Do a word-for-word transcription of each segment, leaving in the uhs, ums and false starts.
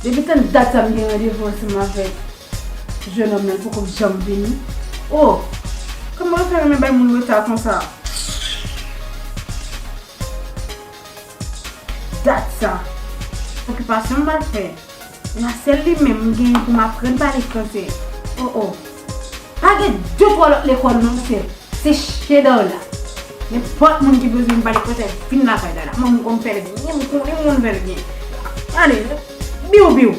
Depi tann dat sa m gen randevou ansanm avèk jennonm nan, li poko janm vini. Oh! Kòman yo fè renmen bay moun reta konsa? Dat sa. Okipasyon m pral fè. Nan sèl li menm m genyen pou m aprann pale franse. Oh, oh. Pa gen de twa lòt lekòl non, se, se Chedar la. Nenpòt moun ki bezwen m pale franse, vin lakay la la. Mwen m konn fè l byen, m konnen moun fè l byen. Ale, biw biw.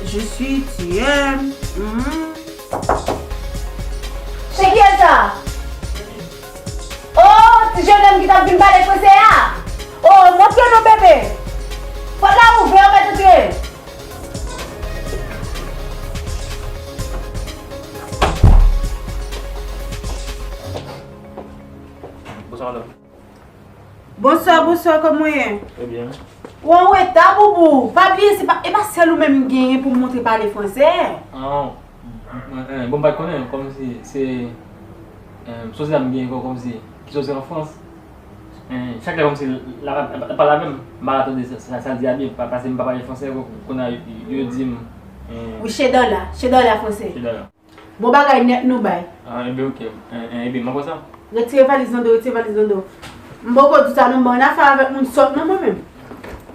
Je suis, tu es. Mhm. Se kiyès sa? Oh, ti jennonm ki t ap vin pale franse a. Oh, montre non, bebe. Pòt la ouvè, ou mèt antre. Bonswa, madanm. Bonswa, bonswa, kòman w ye? Trè byen. Ou an reta, boubou. Pa bliye, se pa, e pa sèl ou menm m genyen pou m montre pale franse. Ah, eh, eh, bon, m pa t konnen, kòmsi se, eh, sosyete m genyen kò-, kòmsi, ki soti an Frans. Eh, chak lè kòmsi l ap, l ap, l ap pale avè m, m pa ka tande sa, sa, sa l di a byen, pa, paske m pa pale franse, ko-, kounye a, yo, yo di m, eh, wi, Chedar la, Chedar la franse. Chedar la. Bon bagay nèt nou bay. Ah, enben, ok. En, en, enben, m ap wè sa. Retire valiz nan do, retire valiz nan do. M poko di sa non, m pa nan afè avèk moun sòt non mwen menm.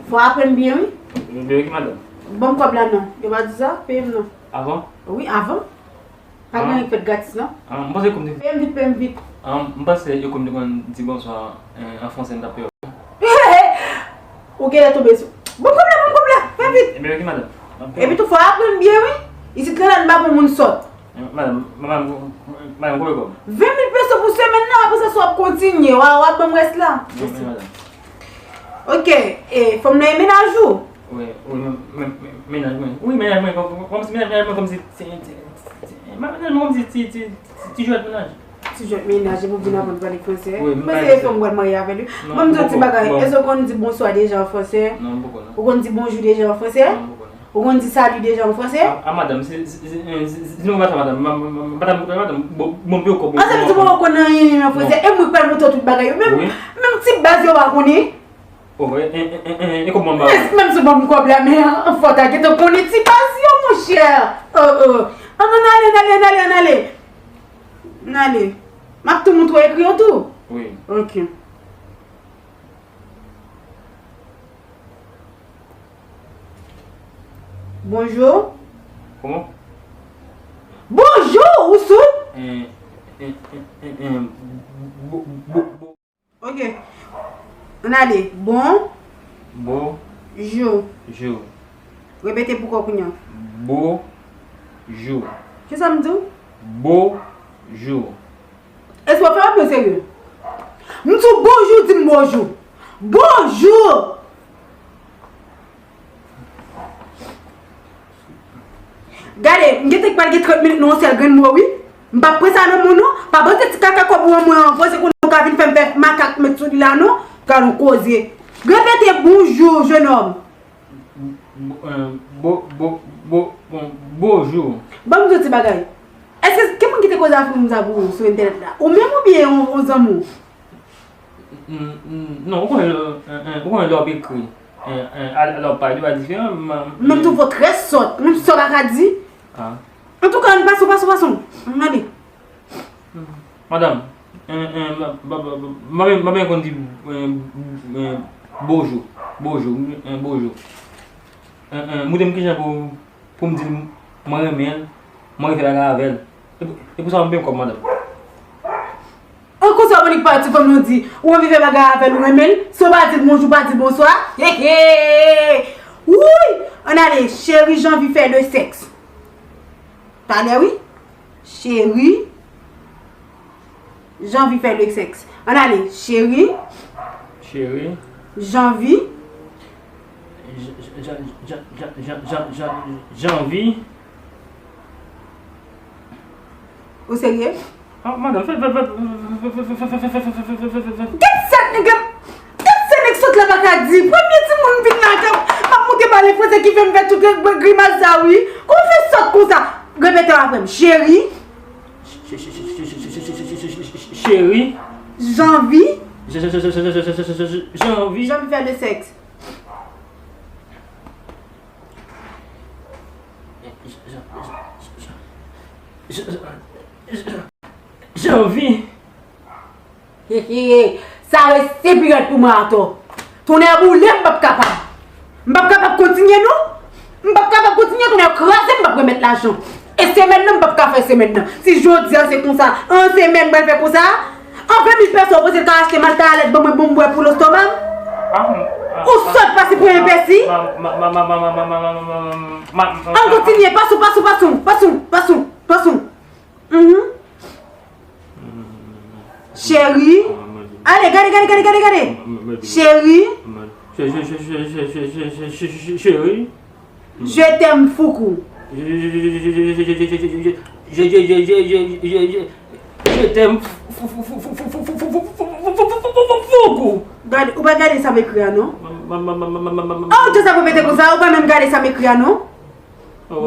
Fò aprann byen, wi. Enben, ok, madanm. Ban m kòb la non. Yo pa di sa, peye m non. Avan? Wi, avan. Pa gen anyen k fèt gratis non. Ah, m panse kòm te... Peye m vit, peye m vit. Ah, m panse yo kòm te konn di bonswa, eh, an franse, m t ap peye w. Ou genlè tonbe sou. Bon kòb la, bon kòb la, fè vit. Ebyen, ok, madanm. Epi tou, fò aprann byen, wi. Isit lan, n pa pou moun sòt. Eh, madanm, madanm, madanm, konbyen kòb? Ven mil peso pou semèn nan, apre sa, si w ap kontinye, w a, w a ban m rès la. Mèsi, madanm. Ok, e, fanm nan e mennaj ou? Wi, wi, men, men, men, mennaj mwen. Wi, mennaj mwen, kòm, kòm, kòmsi mennaj, mennaj mwen, kòmsi, ti, ti, ti, ti, mennaj mwen, kòmsi ti, ti, ti, ti jwèt mennaj. Ti jwèt mennaj, epi w vin aprann pale franse. Wi, m pale franse. Mwen se fanm mwen marye avè li. Non, m poko, bon. Ban m di yon ti bagay. Èske w konn di bonswa deja an franse? Non, m poko, non. Ou konn di bonjou deja an franse? Non, m poko, non. Ou konn di sali deja an franse? A, a, madanm, se, se, se, se, se nou pa sa, madanm. Ma, ma, ma, madanm, madanm, bon, bon, bon, bon, bon, bon. An, sa vle di ou poko konn anyen an franse? Non. E mwen k pral montre w tout bagay yo. Menm, wi, menm ti baz yo pa konnen. Oh, e, e, e, e, e, e kòb mwen ba ou? Menm si w ban m kòb la, men an, fò w ta gentan konnen ti baz yo, monchè. Oh, oh. Ann, ann ale, ann ale, ann ale, ann ale. Ann ale. M ap tou montre w ekri yo tou. Wi. Ok. Bonjou. Kòman? Bonjou, ou soud? Eh, eh, eh, eh, eh, bo, bo, bo. Ok. Ann ale. Bon. Bo. Jou. Jou. Repete pou kò w kounye a. Bo. Jou. Kisa m di w? Bo. Jou. Èske w ap fè w ap yo serye? M di w bonjou, di m bonjou. Bonjou! Gade, m gentan pral gen trant minit nan yon sèl grenn mo, wi. M p ap pran sa nan men w, non. Pa pote ti kaka kòb ou an mwen an, poze kounye a ou ka vin fè m fè makak met sou li la, non. Gade yon koze. Repete bonjou, jennonm. Bo, bo, bo, bo, bon, bonjou. Ban m di w ti bagay. Èske gen moun ki te koze afè moun sa pou ou sou entènèt la? Ou menm oubyen yon, yon zanmi w? Mm, mm, non, ou konnen lè, eh, eh, ou konnen lè w ap ekri, eh, eh, a, a lè w ap pale, de bagay diferan. Menm tou vo trè sòt, menm sa w pa ka di. Ah. Antouka, ann pase, pase, pase. Ann ale. Madanm, eh, eh, m pa, m pa, m pa, m pa byen konn di, eh, eh, bonjou, bonjou, eh, bonjou. Eh, eh, montre m kijan pou, pou m di l mwen renmen l, mwen anvi fè bagay avè l. E pou, e pou sa m peye kòb, madanm. An konsa, w annik pati fanm nan di, ou anvi fè bagay avè l, ou renmen l, si w pa di l bonjou, pa di l bonswa. He, he! Wouy! Ann ale, cheri, jan anvi fè le sèks. Talè, wi. Cheri, jan anvi fè le sèks. Ann ale, cheri. Cheri. Jan anvi. J-, j-, j-, j-, j-, j-, j-, j-, j-, j-, j-, j-, Janvi. Ou serye? Ah, madanm, fè, fè, fè, fè, fè, fè, fè, fè, fè, fè, fè, fè, fè, fè, fè, fè, fè. Gad sa nèg la, gad sa nèg sòt la pa ka di. Premye timoun vin la, m ap monte pale franse ki fè m fè tout gri-, grimas sa, wi. Kòman w fè sòt konsa? Repete w apre m. Cheri. Cheri. Janvi. Janvi. Janvi fè le sèks. Janvi. He, he, he. Sa resi pi rèd pou mwen atò. Tonnè boule m, m p ap kapab. M p ap kapab kontinye, non. M p ap kapab kontinye, tonnè kraze m, m p ap remèt lajan. E semèn nan, m p ap ka fè semèn nan. Si jodi a se konsa, an semèn, mwen fè konsa, an ven mil peso, w panse l ka achte malta alèt ban mwen, bon, m bwè pou lestoma m? Ou sòt pase pou enbesi? An kontinye, pasou, pasou, pasou, pasou, pasou, pasou. Mhm. Cheri. Ale, gade, gade, gade, gade, gade. Cheri. Cheri. Je t'aime foukou. Je t'aime foukou. Gade, ou pa gade sa m ekri a non? Ah, ou te sa pou mete konsa, ou pa menm gade sa m ekri a non?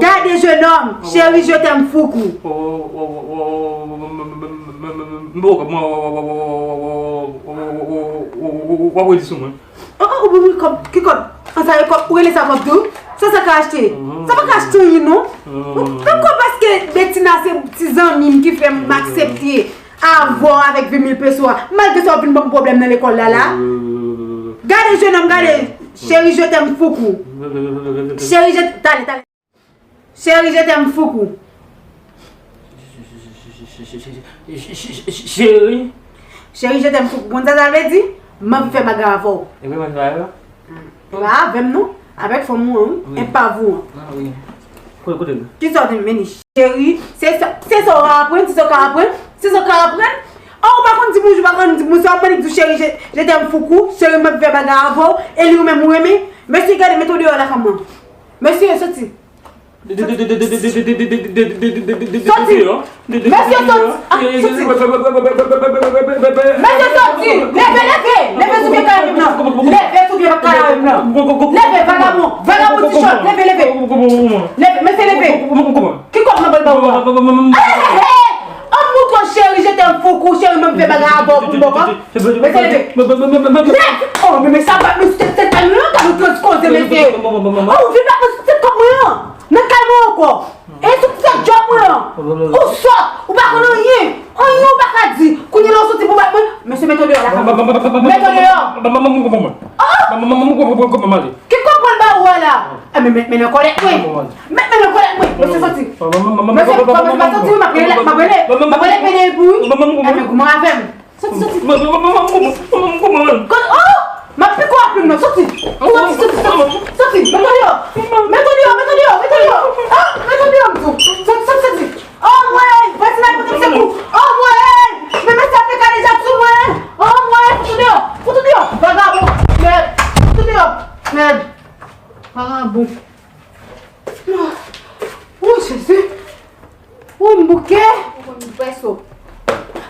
Gade, jeune homme, chéri, je t'aime foukou. M poko, mwen, w ap redi sou mwen. Oh, oh, ou ban mwen kòb, ki kòb? An sa e kòb, ou rele sa kòb tou? Sa sa ka achte? Sa pa ka achte anyen non. Ou pa kwè paske Betina se ti zanmi m ki fè m aksepte avè w avèk ven mil peso a. Malgre sa w ap vin ban m pwoblèm nan lekòl la la. Gade, jeune homme, gade. Chéri, je t'aime foukou. Chéri, je, tale, tale. Chéri, je t'aime foukou. Cheri. Cheri, je t'aime foukou. Bon, sa sa vle di? M anvi fè bagay avè w. E mwen fè avè w? Pa avè m non. Avèk fanm ou an, wi. E pa vou an. Ah, wi. Kote, kote l? Ki sa w di m, meni? Cheri, se sa, se sa w ka aprann, se sa w ka aprann, se sa w ka aprann. Oh, ou pa konn di bonjou, ou pa konn di bonjou, ou pa konn di cheri, je, je t'aime foukou, cheri, m anvi fè bagay avè w, e li ou menm ou renmen. Mesye, gade, mete w deyò lakay mwen. Mesye, soti. Soti! Mesye, soti! Ah, soti! Mesye, soti! Leve, leve! Leve sou pye kay mwen nan! Leve sou pye kay mwen nan! Leve, vagabon! Vagabon ti chòt! Leve, leve! Leve, mesye, leve! Ki kòb mwen pral ba ou a? Hey, hey, hey! An mouton cheri, je t'aime foukou, cheri, mwen fè bagay avè w pou m bò kò. Mesye, leve! Leve! Oh, men, men sa pa, men se, se pa nou ka nou transpose, mesye. Oh, ou vin la, men se kòb mwen an. Nan kay mwen ankò. E sou ti sa djòb mwen an. Ou sòt, ou pa konn anyen. Anyen ou pa ka di. Kounye a la ou soti pou bat mwen. Mesye, mete w deyò lakay mwen. Mete w deyò. Oh! Ki kòb pral ba ou a la? Enben, met men nan kòlèt mwen. Met men nan kòlèt mwen. Mesye, soti. Mesye, kòm se pa soti, m ap rele, m ap rele, m ap rele P D pou ou. Enben, goumen avè m. Soti, soti. Mwen, mwen, mwen, mwen, mwen, mwen, mwen, mwen. Kon, oh! M ap pike w ak plim nan. Soti. Soti, soti, soti. Soti. Mete w deyò. Mete w deyò, mete w deyò, mete w deyò. Ah, mete w deyò, m di w. Soti, soti, soti. Oh, mwen. Vwazin nan pote m sekou. Oh, mwen. Men mesye ap fè kadejak sou mwen. Oh, mwen. Fout ou deyò. Fout ou deyò. Vagabon. Mèd. Fout ou deyò. Mèd. Vagabon. Oh, Jezi. Ou m bouke. Ou konn pèso.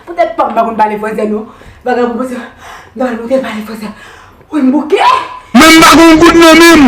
Poutèt pa m pa konn pale fransè non. Vagabon panse m ta pral pote l pale fransè. Ou m bouke. Men m pa gon goud nan men m.